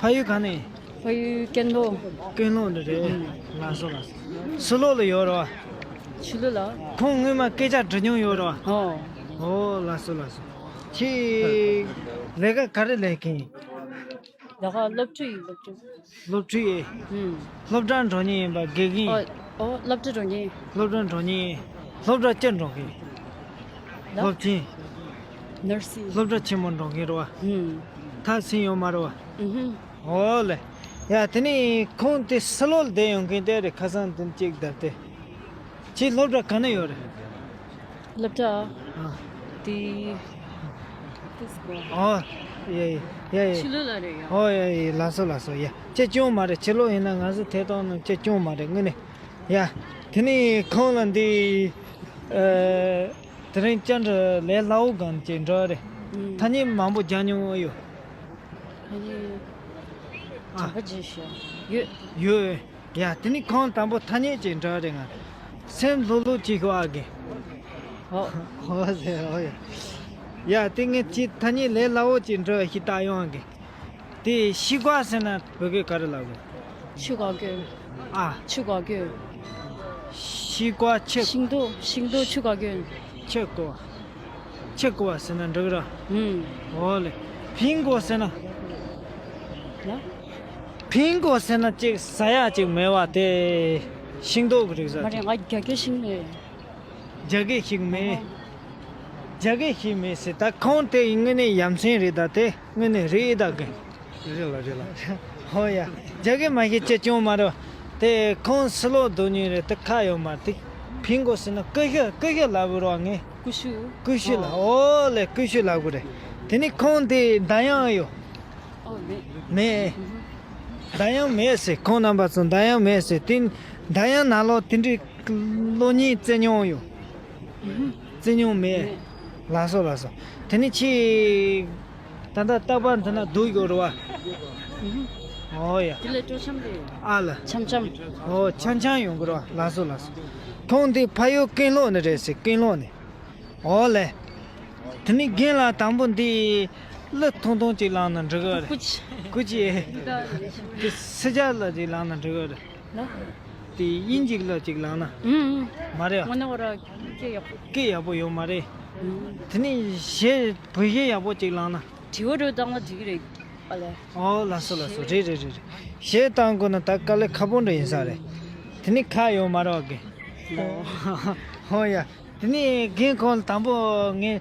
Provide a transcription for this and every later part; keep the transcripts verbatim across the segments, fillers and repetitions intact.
ཕ་ཡུལ་ག་ནས་ཡིན། ཕ་ཡུལ་ཀན་ལྷོ། ཀན་ལྷོ་འདི་རེད། ཨུམ། ལགས་སོ་ལགས་སོ། ཕྱི་ལོགས་ལ་ཡོད་རེད་བ། ཕྱི་ལོགས་ལ། ཁོང་སྔོན་མ་སྐད་ཆ་འདྲི་མྱོང་ཡོད་རེད་བ། ཨོ། ཨོ་ལགས་སོ་ལགས་སོ། ཁྱེད་ལས་ཀ་ག་རེ་ལས་མཁན་ཡིན། ལས་ཀ་སློབ་ཕྲུག་ཡིན། སློབ་ཕྲུག་སློབ་ཕྲུག་ཡིན། ཨུམ། སློབ་གྲྭ་འགྲོ་མཁན་ཡིན་པ། དགེ་རྒན་ཡིན། ཨོ། ཨོ་སློབ་གྲྭ་འགྲོ་མཁན། སློབ་གྲྭ་འགྲོ་མཁན་ཡིན། སློབ་གྲྭ་ཅི་འགྲོ་མཁན་ཡིན། ལགས། སློབ་ཆེན། ནར་སིང་། སློབ་གྲྭ་ཆེན་མོ་འགྲོ་མཁན་རེད་བ། ཨུམ། མཐར་ཕྱིན་ཡོད་མ་རེད་བ། ཨུམ། ཨོ་ལེ། ཡ་དེ་ནས་ཁོང་དེ་ཕྱི་ལོགས་ལ་བསྡད་ཡོང་མཁན་དེ་རེད། ཁ་སང་དེ་གཅིག་བསྡད་དེ། ཁྱེད་སློབ་གྲྭ་ག་ནས་ཡོད་རེད། སློབ་གྲྭ། ཨ། དེ། དེ་སྐོར། ཨོ། ཡ་ཡ་ཡ་ཡ། ཕྱི་ལོགས་ལ་རེད་ཡ། ཨོ་ཡ་ཡ། ལགས་སོ་ལགས་སོ། ཡ་ཁྱེད་སྐྱོན་མ་རེད། ཕྱི་ལོགས་ཡིན་ན་ང་ཚོ་ཐད་གཏོང་ནང་ཁྱེད་སྐྱོན་མ་རེད། དངོས་གནས། ཡ། དེ་ནས་ཁོང་ལ་འདི། ཨ། དེ་རིང་བཅར་འདྲི་ལས་སླ་བོ་སྒང་ཅིག་འདྲི་རེད། ཨུམ། ཐ་སྙད་མང་པོ་རྒྱག་མྱོང་ཡོད། ཐ་སྙད། ཨ། དྲན་པ་བརྗེད་ཤག་ཡོད། ཡོད། ཡ་དེ་ནི་ཁོང་དང་པོ་ཐ་སྙད་ཅིག་འདྲི་རེད། ང་སེམས་ལྷོད་ལྷོད་ཅིག་ཤོག་ཨ་གི། ཨོ། ཨོ་ཟེར། ཨོ་ཡ། ཡ་དེ་ངས་ཅིག་ཐ་སྙད་ལས་སླ་བོ་ཅིག་འདྲི་ཞིག་བལྟ་ཡོང་ཨ་གི། དེ་ཤི་ཀ་ཟེར་ན་བོད་སྐད་ག་རེ་ལབ་དགོས། ཆུ་འགག་སྐྱོན། ཨ། ཆུ་འགག་སྐྱོན། ཤི་ཀ་ཆུ། ཤིང་ཏོག་ཤིང་ཏོག་ཆུ་འགག་སྐྱོན། ཆུ་ཀོ། ཆུ་ཀོ་བ་ཟེར་ན་འགྲིག་ར། ཨུམ། འོ་ལེ། ཕིང་གོ་ཟེར་ན། ཡ། ཕིང་གོ་ཟེར་ན་ཅིག་ཟ་ཡ་ཅིག་མེད་བ་དེ། ཤིང་ཏོག་གི་རིགས་ཟ། མ་རེད། ཅིག་ང་རྒྱ་སྐད་ཤེས་མེད། རྒྱ་སྐད་ཤེས་མེད། རྒྱ་སྐད་ཤེས་མེད་ཟེར། ད་ཁོང་དེ་དངོས་གནས་ཡ་མཚན་རེད། ད་དེ་དངོས་གནས་རེད་ད་གི། རེད་ལ་རེད་ལ། ཧོ་ཡ། རྒྱ་སྐད་མ་ཤེས་ཅི་སྐྱོན་མ་རེད། དེ་ཁོང་ཕྱི་ལོགས་སྡོད་མཁན་རེད། དེ་ཁ་ཡོད་མ་རེད། དེ་ཕིང་གོ་ཟེར་ན་ཀུ་ཤུ། ཀུ་ཤུ་ལབ་དགོས་རེད་བ། ངས། ཀུ་ཤུ། ཀུ་ཤུ་ལ། ཨོ། ཨོ་ལེ། ཀུ་ཤུ་ལབ་དགོས་རེད། དེ་ནི་ཁོང་དེ་འདར་དབྱངས་ཡོད། ཨོ་མེད། མེད། འདར་དབྱངས་མེད་ཟེར། ཁོང་རྣམ་པ་ཚོ་འདར་དབྱངས་མེད་ཟེར། དེ་འདར་དབྱངས་ནང་ལོགས་དེ་འདྲའི་གློག་བརྙན་བཙལ་མྱོང་ཡོད། བཙལ་མྱོང་མེད། མེད། ལགས་སོ་ལགས་སོ། དེ་ནི་ཁྱེད་ད་ལྟ་རྟག་པར་འདི་ན་སྡོད་ཡོད་རེད་བ། ཨོ་ཡ། དེ་ལས་སྤྲོ་འཆམ་རེད། ཨ་ལ། འཆམ་འཆམ། ཨོ་འཆམ་འཆམ་ཡོང་གི་རེད་བ། ལགས་སོ་ལགས་སོ། ཁོང་འདི་ཕ་ཡུལ་ཀན་ལྷོ་ནས་རེད་ཟེར། ཀན་ལྷོ་ནས། ཨོ་ལེ། དེ་ནི་རྒན་ལགས་དང་པོ་འདི་གླུ་ཐུང་ཐུང་ཅིག་བླངས་ན་འགྲིག་གི་རེད། ཀུ་ཅི། ཀུ་ཅི། དེ་སེར་སྐྱ་གླུ་ཅིག་བླངས་ན་འགྲིག་གི་རེད། ལ། དེ་དབྱིན་ཇིའི་གླུ་ཅིག་བླངས་ན། ཨུམ་ཨུམ། མ་རེད་ཨ། ངོ་ན་བ་ར་སྐད་ཡག་པོ། སྐད་ཡག་པོ་ཡོད་མ་རེད། ཨུམ། དེ་ནི་གཞས་བོད་གཞས་ཡག་པོ་ཅིག་བླངས་ན། དྲི་བ་རུ་བཏང་ན་འགྲིག་གི་རེད། ཨ་ལེ། ཨོ་ལགས་སོ་ལགས་སོ། རེད་རེད་རེད་རེད། གཞས་བཏང་དགོས་ན་ད་དཀའ་ལས་ཁག་པོ་འདྲ་ཡིན་ས་རེད། དེ་ནི་ཁ་ཡོད་མ་རེད་བ་གི། ཨོ་ཡ། དེ་ནི་རྒན་ཁོང་དང་པོ་ངས་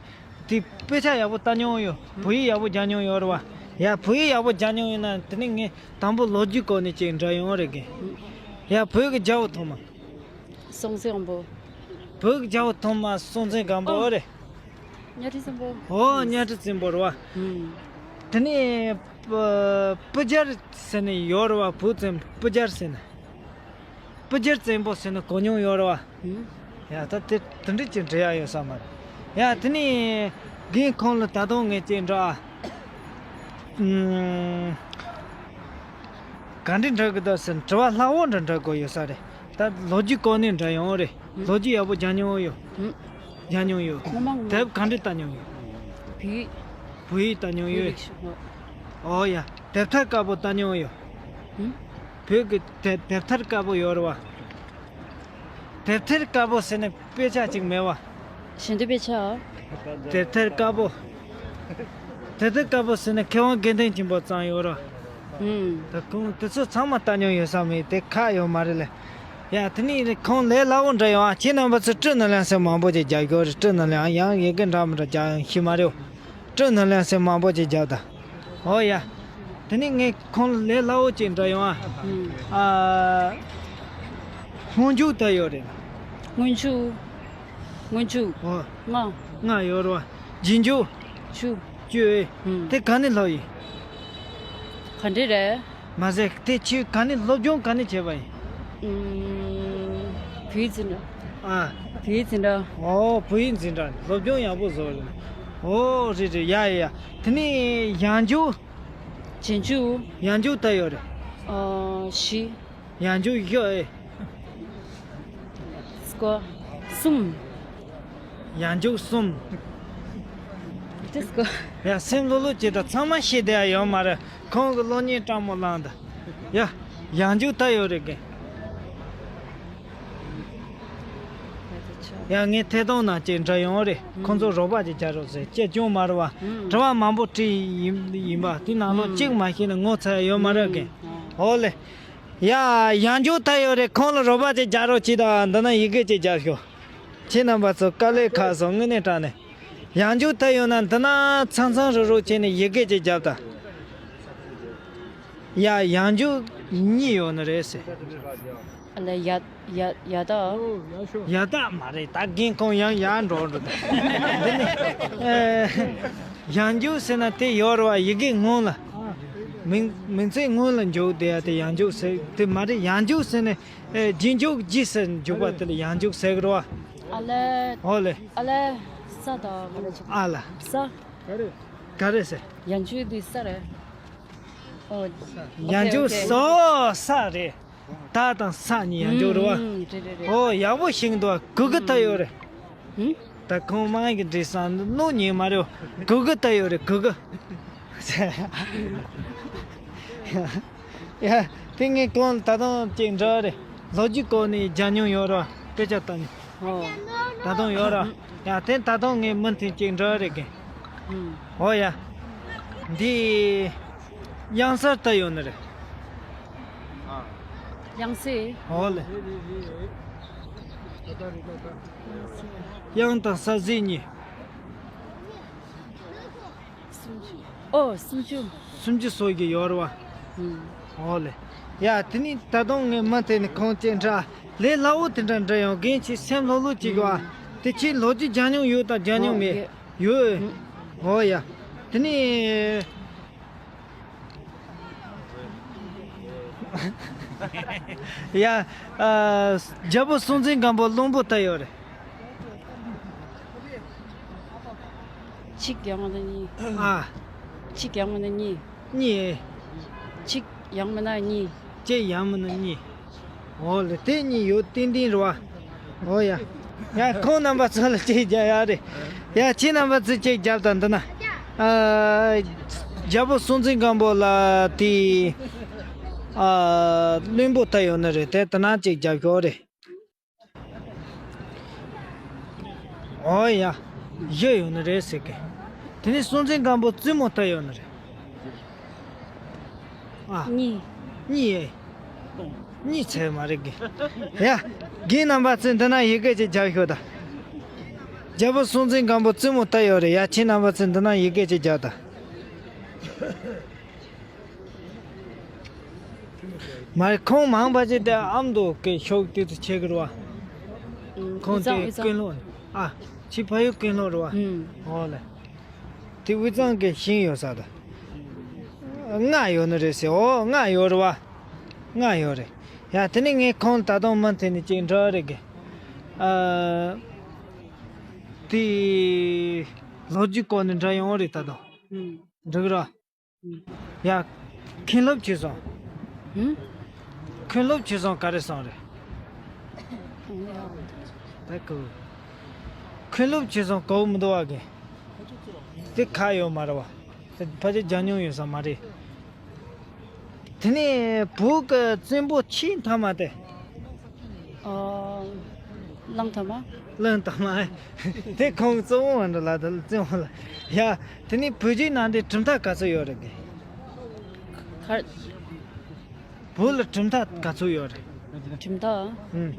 དེ་དཔེ་ཆ་ཡག་པོ་ལྟ་མྱོང་ཡོད། བོད་ཡིག་ཡག་པོ་སྦྱང་མྱོང་ཡོད་རེད་བ། ཡ་བོད་ཡིག་ཡག་པོ་སྦྱང་མྱོང་ཡོད་ན་དེ་ནི་ངས་དང་པོ་ལོ་རྒྱུས་སྐོར་ནས་ཅིག་འདྲི་ཡོང་རེད་གི། ཡ་བོད་ཀྱི་རྒྱལ་པོ་ཐོག་མ། སྲོང་བཙན་སྒམ་པོ། བོད་ཀྱི་རྒྱལ་པོ་ཐོག་མ་སྲོང་བཙན་སྒམ་པོ། ཨོ། རེད། གཉའ་ཁྲི་བཙན་པོ། ཨོ་གཉའ་ཁྲི་བཙན་པོ་རེད་བ། ཨུམ། དེ་ནས་སྤུ་སྤུ་རྒྱལ་ཟེར་ནས་ཡོད་རེད་བ། བོད་བཙན་སྤུ་རྒྱལ་ཟེར་ནས། སྤུ་རྒྱལ་བཙན་པོ་ཟེར་ནས་གོ་མྱོང་ཡོད་རེད་བ། ཨུམ། ཡ་ད་དེ་དེ་འདྲ་ཅིག་འདྲི་ཡ་ཡོད་ས་མ་རེད། ཡ་དེ་ནས་རྒན་ཁོང་ལ་ད་དུང་ངས་ཅིག་འདྲི་ཨ། ཨུམ། ག་འདྲ་འདྲི་གི་འདུག་ཟེར་དྲི་བ་སླ་བོ་འདྲ་འདྲི་དགོས་ཡོད་ས་རེད། ད་ལོ་རྒྱུས་སྐོར་ནས་འདྲི་ཡོང་རེད། ལོ་རྒྱུས་ཡག་པོ་སྦྱང་མྱོང་ཡོད། སྦྱང་མྱོང་ཡོད། ངོ་མ་ངོ་མ། དེབ་ག་འདྲ་ལྟ་མྱོང་ཡོད། བོད་ཡིག་བོད་ཡིག་ལྟ་མྱོང་ཡོད། བོད་ཡིག་ཤོག་ངོ་། ཨོ་ཡ། དེབ་ཐེར་དཀར་པོ་ལྟ་མྱོང་ཡོད། བོད་ཀྱི་དེབ་དེབ་ཐེར་དཀར་པོ་ཡོད་རེད་བ། དེབ་ཐེར་དཀར་པོ་ཟེར་ནས་དཔེ་ཆ་ཅིག་མེད་བ། ཞལ་འདོན་དཔེ་ཆ། དེབ་ཐེར་དཀར་པོ། དེབ་ཐེར་དཀར་པོ་ཟེར་ནས་མཁས་དབང་དགེ་ལྡན་ཆོས་འཕེལ་བརྩམས་ཡོད་ར། ཨུམ། ད་ཁོང་དེ་ཚོ་ཚང་མ་ལྟ་མྱོང་ཡོད་ས་མེད་དེ་ཁག་ཡོད་མ་རེད་ལེ། ཡ་དེ་ནས་ཁོང་ལས་སླ་བོ་འདྲ་ཡོང་ཨ། ཁྱེད་རྣམ་པ་ཚོ་སྤྲི་ནང་ལན་ཟེར་མང་པོ་ཅིག་རྒྱག་གི་ཡོད་རེད། སྤྲི་ནང་ལན་ཡང་ཡི་གེ་འདྲ་མི་འདྲ་རྒྱག་ཡང་ཤེས་མ་རེད། སྤྲི་ནང་ལན་ཟེར་མང་པོ་ཅིག་རྒྱག་ད། ཨོ་ཡ། དེ་ནས་ངས་ཁོང་ལ་ལས་སླ་བོ་ཅིག་འདྲི་ཡོང་ཨ། ཨ། སྔོན་འཇུག་ད་ཡོད་རེད། སྔོན་འཇུག་སྔོན་འཇུག་ཨོ། ལྔ། ལྔ་ཡོད་རེད་བ། རྗེས་འཇུག་བཅུ། བཅུ། ཨུམ། དེ་ག་ནས་ལྷག་ཡིན། ག་འདྲ་རེད། མ་ཟད་དེ་ཁྱེད་ག་ནས་སློབ་སྦྱོང་ག་ནས་བྱས་པ་ཡིན། ཨུམ། བོད་ཡིག་འཛིན་གྲྭ། ཨ། བོད་ཡིག་འཛིན་གྲྭ། ཨོ་བོད་ཡིག་འཛིན་གྲྭ་སློབ་སྦྱོང་ཡག་པོ་བཟོ་རེད། ཨོ་རེད་རེད། ཡ་ཡ་ཡ། དེ་ནས་ཡང་འཇུག་རྗེས་འཇུག་ཡང་འཇུག་ད་ཡོད་རེད། ཨ། བཞི། ཡང་འཇུག་བཞི་ཨེ། སྐོར། གསུམ། ཡང་འཇུག་གསུམ། དེ་སྐོར། ཡ། སེམས་ལྷོད་ལྷོད་བྱེད་དང་། ཚང་མ་ཤེས་བསྡད་ཡ་ཡོད་མ་རེད། ཁོང་གི་གློག་བརྙན་སྤྲང་མོ་བླངས་དང་། ཡ། ཡང་འཇུག་ད་ཡོད་རེད་གི། ཡ། ངས་ཐད་གཏོང་ནང་ཅིག་འདྲི་ཡོང་རེད། ཁོང་ཚོ་རོགས་པ་ཅིག་རྒྱག་རོགས་ཟེར། ཅི་ཅུང་མ་རེད་བ། དྲི་བ་མང་པོ་དྲིས་ཡིན་ཡིན་པ། དེ་ནང་ལོགས་གཅིག་མ་ཤེས་ན་ངོ་ཚ་ཡ་ཡོད་མ་རེད་གི། ཨོ་ལེ། ཡ། ཡང་འཇུག་ད་ཡོད་རེད། ཁོང་ལ་རོགས་པ་ཅིག་རྒྱག་རོགས་གྱིས་དང་། འདི་ན་ཡི་གེ་ཅིག་རྒྱབ་ཤོག། ཁྱེད་རྣམ་པ་ཚོ་དཀའ་ལས་ཁག་སོང་། དངོས་གནས་དྲང་གནས། ཡང་འཇུག་ད་ཡོད་ན་འདི་ན་ཚང་ཚང་རུག་རུག་བྱས་ནས་ཡི་གེ་ཅིག་རྒྱབ་དང་། ཡ། ཡང་འཇུག་གཉིས་ཡོད་ནི་རེད་ཟེར། ཨ་ལས། ཡ་ཡ་ཡ་ད། ཡ་ད་མ་རེད། ད་རྒན་ཁོང་ཡང་ཡར་འགྲོ་འགྲོ་ད། འདི་ནི་ཨེ། ཡང་འཇུག་ཟེར་ན་དེ་ཡོད་རེད་བ། ཡི་གེ་སྔོན་ལ། མིང་མིང་ཚིག་སྔོན་ལ་འཇུག་བསྡད་ཡ་དེ་ཡང་འཇུག་ཟེར་དེ་མ་རེད། ཡང་འཇུག་ཟེར་ནས། ཨེ། རྗེས་འཇུག་རྗེས་སུ་འཇུག་པ་དེ་ལ་ཡང་འཇུག་ཟེར་གི་རེད་བ། ཨ་ལས། ཨོ་ལེ། ཨ་ལས། ས་དང་ག་རེ་བྱེད། ཨ་ལ། ས། ག་རེ་ཟེར། ཡང་འཇུག་འདི་ས་རེད། ཨོ། ཡང་འཇུག་ཨོ་ཁེ། སོ་ས་རེད། ད་དང་ས་གཉིས་ཡང་འཇུག་རེད་བ། ཨུམ། རེད་རེད་རེད། ཨོ། ཡག་པོ་ཤེས་འདུག། གུ་གུ་ད་ཡོད་རེད། ཨུམ། ད་ཁོང་མང་གི་འདྲི་སང་ནོ་ཉེ་མ་རེད། གུ་གུ་ད་ཡོད་རེད། གུ་གུ། ཡ། དེ་ངས་ཁོང་ད་དུང་ཅིག་འདྲི་རེད། ལོ་རྒྱུས་སྐོར་ནས་རྒྱག་མྱོང་ཡོད་རེད། དཔེ་ཆ་ལྟ་མྱོང་། ཨོ། ད་དུང་ཡོད་རེད། ཡ། དེ་ད་དུང་ངས་མུ་མཐུད་ཅིག་འདྲི་རེད་གི། ཨུམ། ཨོ་ཡ། འདི་གཡང་གཟར་ད་ཡོད་ནི་རེད། གཡང་གཟར། ཨོ་ལེ། གཡང་དང་གཟར་གཉིས། ཨོ། སུམ་ཅུ། སུམ་ཅུ་སོ་གི་ཡོད་རེད་བ། ཨུམ། ཨོ་ལེ། ཡ། དེ་ནི་ད་དུང་ངས་མུ་མཐུད་ནས་ཁོང་ཅིག་འདྲི། ལས་སླ་བོ་དེ་འདྲ་འདྲི་ཡོང་། རྒན་ཁྱེད་སེམས་ལྷོད་ལྷོད་བྱེད་དགོས་ཨ། དེ་ཁྱེད་ལོ་རྒྱུས་སྦྱང་མྱོང་ཡོད་དང་སྦྱང་མྱོང་མེད། ཡོད། ཨོ་ཡ། དེ་ནི། ཡ། ཨ། རྒྱལ་པོ་སྲོང་བཙན་སྒམ་པོ་བློན་པོ་ད་ཡོད་རེད། གཅིག་ཡང་མིན་ན་གཉིས། ཨ། གཅིག་ཡང་མིན་ན་གཉིས། གཉིས། གཅིག་ཡང་མིན་ན་གཉིས། གཅིག་ཡང་མིན་ན་གཉིས། འོ་ལེ། དེ་གཉིས་ཡོད། ཏན་ཏན་རེད་བ། འོ་ཡ། ཡ། ཁོང་རྣམ་པ་ཚོ་ལ་གཅིག་རྒྱབ་ཡ་རེད། ཡ། ཁྱེད་རྣམ་པ་ཚོས་གཅིག་རྒྱབ་དང་། འདི་ན། ཨ། རྒྱལ་པོ་སྲོང་བཙན་སྒམ་པོ་ལ་དེ། ཨ། བློན་པོ་ད་ཡོད་ནི་རེད། དེ་དེ་ན་གཅིག་རྒྱབ་ཤོག་རེད། ཨོ་ཡ། བཞི་ཡོད་ནི་རེད་ཟེར་གི། དེ་ནས་སྲོང་བཙན་སྒམ་པོ་བཙུན་མོ་ད་ཡོད་ནི་རེད། ཨ། གཉིས། གཉིས་ཡེ། གཉིས་ཚད་མ་རེད་གི། ཡ། རྒན་རྣམ་པ་ཚོས་འདི་ན་ཡི་གེ་ཅིག་རྒྱབ་ཤོག་ད། རྒྱལ་པོ་སྲོང་བཙན་སྒམ་པོ་བཙུན་མོ་ད་ཡོད་རེད། ཡ། ཁྱེད་རྣམ་པ་ཚོས་འདི་ན་ཡི་གེ་ཅིག་རྒྱབ་ད། མ་རེད། ཁོང་མང་པ་ཅིག་དེ་ཨ་མདོ་གི་ཕྱོགས་དེ་ཚོ་ཆེ་གི་རེད་བ། ཨུམ། ཁོང་དེ། དབུས་གཙང་། ཀུན་སློང་། ཨ། ཁྱེད་ཕ་ཡུལ་ཀུན་སློང་རེད་བ། ཨུམ། འོ་ལེ། དེ་དབུས་གཙང་གི་ཤིང་ཡོད་ས་དང་། ལྔ་ཡོད་ནི་རེད་ཟེར། འོ། ལྔ་ཡོད་རེད་བ། ལྔ་ཡོད་རེད། ཡ། དེ་ནས་ངས་ཁོང་ད་དུང་མུ་མཐུད་ནས་ཅིག་འདྲི་རེད་གི། ཨ། དེ་ལོ་རྒྱུས་སྐོར་ནས་འདྲི་ཡོང་རེད་ད་དུང་། ཨུམ། འགྲིག་ར། ཡ། མཁན་སློབ་བྱས་སོང་། ཧུམ། མཁན་སློབ་བྱས་སོང་། ག་རེ་སོང་རེད། ད་གོ། མཁན་སློབ་བྱས་སོང་། གོ་མི་འདུག་བ་གི། དེ་ཁག་ཡོད་མ་རེད་བ། དེ་ཕལ་ཆེར་སྦྱང་མྱོང་ཡོད་ས་མ་རེད། དེ་ནས་བོད་ཀྱི་བཙན་པོ་ཆེས་མཐའ་མ་དེ། ཨོ། གླང་དར་མ། གླང་དར་མ། དེ་ཁོང་གཙོ་བོ་འདྲ་ལ་དེ་བཙན་པོ་ལ། ཡ། དེ་ནས་བོད་བརྒྱུད་ནང་བསྟན་གྲུབ་མཐའ་ག་ཚོད་ཡོད་རེད་གི། ག་རེ། བོད་ལ་གྲུབ་མཐའ་ག་ཚོད་ཡོད་རེད། གྲུབ་མཐའ། ཨུམ།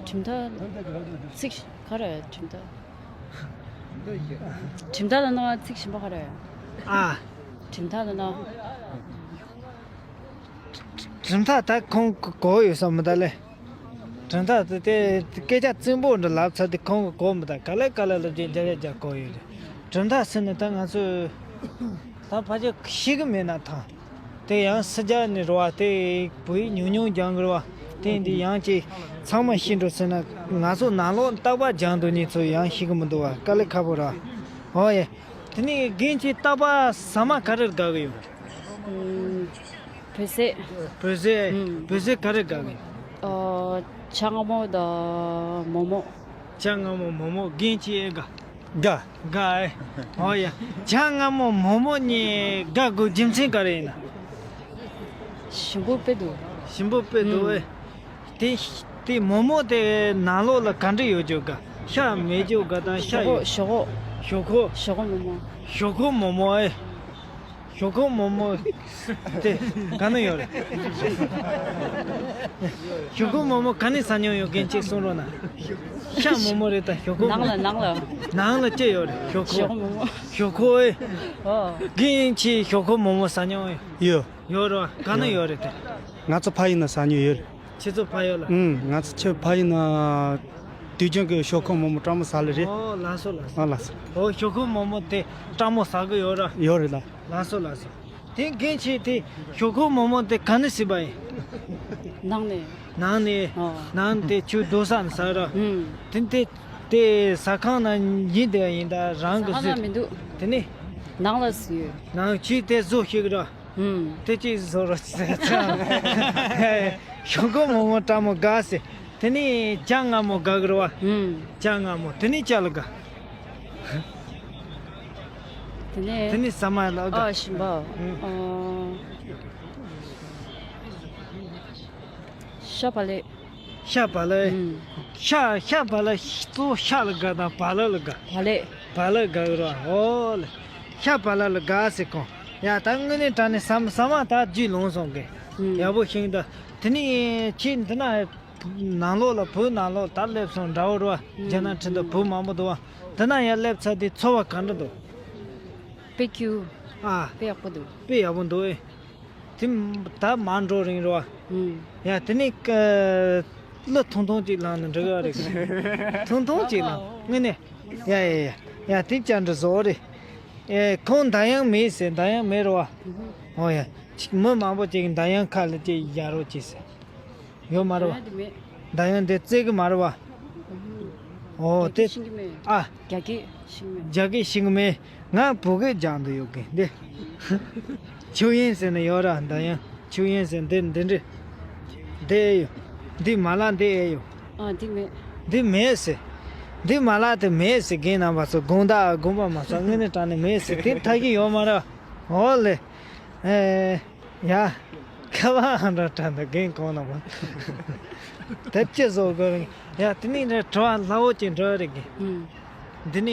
གྲུབ་མཐའ་ཚིག་ག་རེ་གྲུབ་མཐའ། གྲུབ་མཐའ་ལ་ནི་ཚིག་ཞིམ་པོ་ག་རེ། ཨ། གྲུབ་མཐའ་ལ་ནི། གྲུབ་མཐའ་ད་ཁོང་གོ་ཡོད་ས་མི་གདའ་ལེ། གྲུབ་མཐའ་དེ་དེ་སྐད་ཆ་བཙན་པོ་འདྲ་ལབ་ཚར་དུས་ཁོང་གིས་གོ་མི་གདའ། ག་ལེ་ག་ལེ་ལབ་རྒྱུ་རྒྱ་རྒྱ་རྒྱ་གོ་ཡོད་རེད། གྲུབ་མཐའ་ཟེར་ནས་ད་ང་ཚོས་ད་ཕལ་ཆེར་ཤེས་གི་མེད་ན་ཐང་། དེ་ཡང་སྲིད་རྒྱ་ནས་རེད་བ། དེ་བོད་ཡིག་ཉུང་ཉུང་སྦྱང་གི་རེད་བ། དེ་འདི་ཡང་ཅིག་ཚང་མ་ཤེས་འགྲོ་ཟེར་ན། ང་ཚོ་ནང་ལོགས་རྟག་པར་སྦྱང་འདུག་མཁན་ཚོ་ཡང་ཤེས་གི་མི་འདུག་བ། དཀའ་ལས་ཁག་པོ་རེད། ཨོ་ཡེ། དེ་ནས་རྒན་ཁྱེད་རྟག་པར་ཟ་མ་ག་རེར་དགའ་གི་ཡོད། ཨུམ། བོད་ཟས། བོད་ཟས། ཨུམ། བོད་ཟས་ག་རེར་དགའ་གི་ཡོད། ཨོ། ཇ་མངར་མོ་དང་མོག་མོག་ཇ་མངར་མོ་མོག་མོག་རྒན་ཁྱེད་ཨེ་དགའ། དགའ། དགའ་ཨེ། ཨོ་ཡ། ཇ་མངར་མོ་མོག་མོག་གཉིས་དགའ་དགོས་རྒྱུ་མཚན་ག་རེ་ཡིན་ན། ཞིམ་པོ་དཔེ་འདུག་ཞིམ་པོ་དཔེ་འདུག་ཨེ། དེ་དེ་མོག་མོག་དེ་ནང་ལོགས་ལ་ག་འདྲ་ཡོད་རྒྱུ་དགའ། ཤ་མེད་རྒྱུ་དགའ་དང་ཤ་ཞོག་ཡོད། ཞོག་ཞོག་ཁོག་ཞོག་ཁོག་མོག་མོག་ཞོག་ཁོག་མོག་མོག་ཨེ། ཞོག་ཁོག་མོག་མོག་དེ་ག་ན་ཡོད་རེད། ཞོག་ཁོག་མོག་མོག་ག་ནས་ཟ་མྱོང་ཡོད་མཁན་ཅིག་གསུང་རོགས་གནང་། ཤ་མོག་མོག་རེད་ད་ཞོག་ཁོག་ནང་ལ་མོག་ནང་ལ། ནང་ལ་ཅི་ཡོད་རེད་ཞོག་ཞོག་ཁོག་མོག་མོག་ཞོག་ཁོག་ཨེ། ཨོ། རྒན་ཁྱེད་ཞོག་ཁོག་མོག་མོག་ཟ་མྱོང་ཡོད། ཡོད། ཡོད་རེད་བ། ག་ན་ཡོད་རེད་དེ། ང་ཚོ་ཕ་ཡུལ་ན་ཟ་མྱོང་ཡོད་རེད། ཁྱེད་ཚོ་ཕ་ཡུལ་ལ། ཨུམ། ང་ཚོ་ཁྱོད་ཕ་ཡུལ་ན་དུས་རྒྱུན་གྱི་ཞོག་ཁོག་མོག་མོག་སྤྲང་མོ་ཟ་ལེ་རེད། ཨོ་ལགས་སོ་ལགས་སོ། ཨ་ལགས་སོ། ཨོ་ཞོག་ཁོག་མོག་མོག་དེ་སྤྲང་མོ་ཟ་གི་ཡོད་ར། ཡོད་རེད་ལ། ལགས་སོ་ལགས་སོ། དེ་རྒན་ཁྱེད་དེ་ཞོག་ཁོག་མོག་མོག་དེ་ག་ནས་ཟིན་པ་ཡིན། ནང་ནས། ནང་ནས། ཨོ། ནང་དེ་ཆུ་རྡོ་ས་ནས་ཟ་ར། ཨུམ། དེ་དེ་དེ་ཟ་ཁང་ན་ཡིན་དེ་ཡིན་ད་རང་གི་ཟ་ཁང་ཟོས། ན་མི་འདུག་དེ་ནས། ནང་ལ་ཟོས་ཡོད། ནང་ཆུ་དེ་བཟོ་ཤེས་གི་ར། ཨུམ། དེ་ཅིག་བཟོ་རོགས་བྱེད། ཞོག་ཁོག་མོག་མོག་སྤྲང་མོ་དགའ་ཟེར། དེ་ནས་ཇ་མངར་མོ་དགའ་གི་རེད་བ། ཨུམ། ཇ་མངར་མོ་དེ་ནས་ཅ་ལག་དགའ། དེ་ནས། དེ་ནས་ཟ་མ་ལ་དགའ། ཨ་ཞིམ་པ། ཨུམ། ཨ། ཤ་བག་ལེབ། ཤ་བག་ལེབ། ཨུམ། ཤ་ཤ་བག་ལེབ་གཙོ་བོ་ཤ་ལ་དགའ་དང་བག་ལེབ་ལ་དགའ། བག་ལེབ། བག་ལེབ་དགའ་གི་རེད་བ། ཨོ་ལེ། ཤ་བག་ལེབ་ལ་དགའ་ཟེར་གོ། ཡ་ད་དངོས་གནས་དྲང་གནས་ཟ་མ་ཟ་མ་ད་རྒྱུས་ལོན་སོང་གི། ཨུམ། ཡག་པོ་ཤིང་ད། དེ་ནས་ཁྱེད་འདི་ན་ནང་ལོགས་ལ་བོད་ནང་ལོགས་ད་སླེབས་སོང་འདྲ་བོ་རེད་བ། ཨུམ། རྒྱ་ནག་ཁྲིན་ཏུ་བོད་མང་པོ་འདུག་བ། འདི་ན་ཡར་སླེབས་ཚར་དུས་འཚོ་བ་ག་འདྲ་འདུག་དཔེ་སྐྱིད། ཨ། དཔེ་ཡག་པོ་འདུག་དཔེ་ཡག་པོ་འདུག་ཨེ། དེ་ད་མར་འགྲོ་རིང་རེད་བ། ཨུམ། ཡ་དེ་ནས་ཀ་གླུ་ཐུང་ཐུང་ཅིག་བླངས་ནས་འགྲིག་ག་རེད། ཐུང་ཐུང་ཅིག་བླངས་དངོས་གནས། ཡ་ཡ་ཡ་ཡ་དེ་བཅར་འདྲི་བཟོ་རེད། ཨེ་ཁོང་འདམ་གཡང་མེད་ཟེར། འདམ་གཡང་མེད་རེད་བ། ཨོ་ཡ། ཅིག་མི་མང་པོ་ཅིག་འདམ་གཡང་ཁ་ལ་ཅིག་ཡར་རོགས་ཅིག་ཟེར། ཡོད་མ་རེད་བ། འདམ་གཡང་འདི་རྩེ་གི་མ་རེད་བ། ཨོ་དེ། ཨ། རྒྱ་སྐད་ཤེས་གི་མེད། ང་བོད་སྐད་སྦྱང་དུ་ཡོད་གི་འདི། ཆུ་ཡན་ཟེར་ནས་ཡོད་ར། འདམ་གཡང་ཆུ་ཡན་ཟེར་འདི་འདི་འདྲི། འདི་ཨེ་ཡོད། འདི་མ་ལག་འདི་ཨེ་ཡོད། ཨ་འདི་མེད། འདི་མེད་ཟེར། འདི་མ་ལག་དེ་མེད་ཟེར། རྒན་རྣམ་པ་ཚོ་དགོང་དག་དགོངས་པ་མ་ཚོམ། དངོས་གནས་དྲང་གནས་མེད་ཟེར། དེ་ཐག་གི་ཡོད་མ་རེད། ཨོ་ལེ། ཨེ། ཡ། ཁ་བ་ཧང་འདྲ་དྲན་ད་རྒན་གོང་ན་མ། དེ་ཅི་བཟོ་དགོས་རེད། ཡ་དེ་ནས་རེད་དྲི་བ་སླ་བོ་ཅིག་འདྲི་བ་རེད་གི། ཨུམ། འདི་ནས་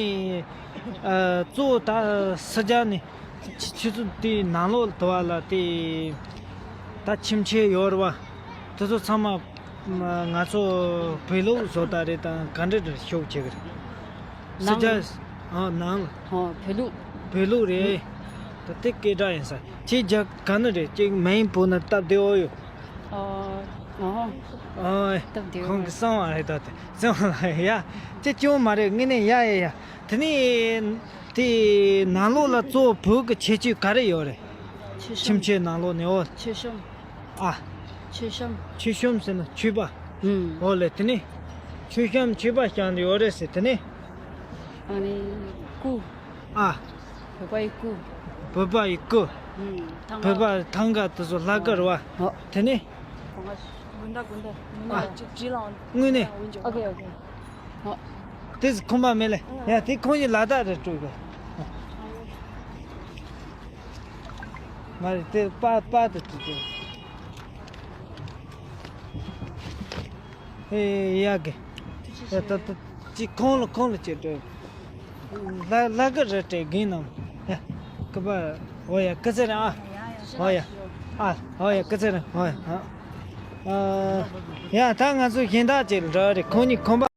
ཨ་གཙོ་བོ་ད་ཕྱི་རྒྱལ་ནས་ཆུ་ཆུ་ཚོད་དེའི་ནང་ལོགས་དུ་བ་ལ་དེ་ད་ཁྱིམ་ཆས་ཡོད་རེད་བ། དེ་ཚོ་ཚང་མ་ང་ཚོ་བོད་ལུགས་བཟོ་ལྟ་རེད་དང་ག་འདྲ་འདྲ་ཤོག་བྱེད་གི་རེད། ཕྱི་ནང་རྒྱལ། ཨ་ནང་། ཨ་བོད་ལུགས། བོད་ལུགས་རེད། ད་དེ་སྐད་གྲགས་ཡིན་ས། ཁྱེད་རྒྱ་ག་ནས་རེད། ཁྱེད་མིང་བོད་ན་སྟབས་བདེ་བོ་ཡོད། ཨ་ཨ། ཨ་སྟབས་བདེ་བོ། ཁོང་གི་གསང་བ་རེད། ད་དེ་གསང་བ་ལ་ཡ། ཁྱེད་སྐྱོན་མ་རེད། དངོས་གནས་ཡ་ཡ་ཡ། དེ་ནས་དེ་ནང་ལོགས་ལ་གཙོ་བོ་བོད་ཀྱི་ཁྱད་ཆོས་ག་རེ་ཡོད་རེད། ཁྱེད་ཁྱིམ་ཆས་ནང་ལོགས་ནས་ཨོ། ཁྱེད་གཤོམ། ཨ། མཆོད་བཤམས། མཆོད་བཤམས་ཟེར་ན་མཆོད་པ། ཨུམ། འོ་ལེ། དེ་ནས་མཆོད་བཤམས་མཆོད་པ་བཤམས་ཏེ་ཡོད་རེད་ཟེར། དེ་ནས་ཨ་ནི་སྐུ། ཨ། བོད་པ་ཡི་སྐུ། བོད་པ་ཡི་སྐུ། ཨུམ། ཐང་བོད་པ་ཐང་ག་དེ་ཚོ་ལྷ་སྐུ་རེད་བ། ཨོ། དེ་ནས་དགོན་སྡེ་དགོན་སྡེ་མི་ཨ། ནག་ཅིག་བྲིས་ལ་འོང་། དངོས་གནས། ཨོ་ཁེ་ཨོ་ཁེ། ཨོ། དེ་ཁོམ་པ་མེད་ལེ། ཡ་དེ་ཁོང་གི་ལ་དྭགས་རེད་སྤྲོད་དགོས། མ་རེད་དེ་པ་པ་དེ་དྲིས་ཏེ། ཨེ་ཡ་གི། ཡ་ད་ད་ཅི་ཁོང་ལ་ཁོང་ལ་བྱེད་དོ། ལ་ལ་གི་རེད་དྲེ་གིན་ནམ། ཡ་ཀི་པ། ཨོ་ཡ་ཀི་ཚེ་རིང་ཨ། ཨོ་ཡ་ཨ། ཨོ་ཡ་ཀི་ཚེ་རིང་ཨོ་ཡ་ཨ། ཨ་ཡ་ད་ང་ཚོ་གཞན་དག་ཅིག་འགྲོ་རེད། ཁོང་གཉིས་ཁོམ་པ།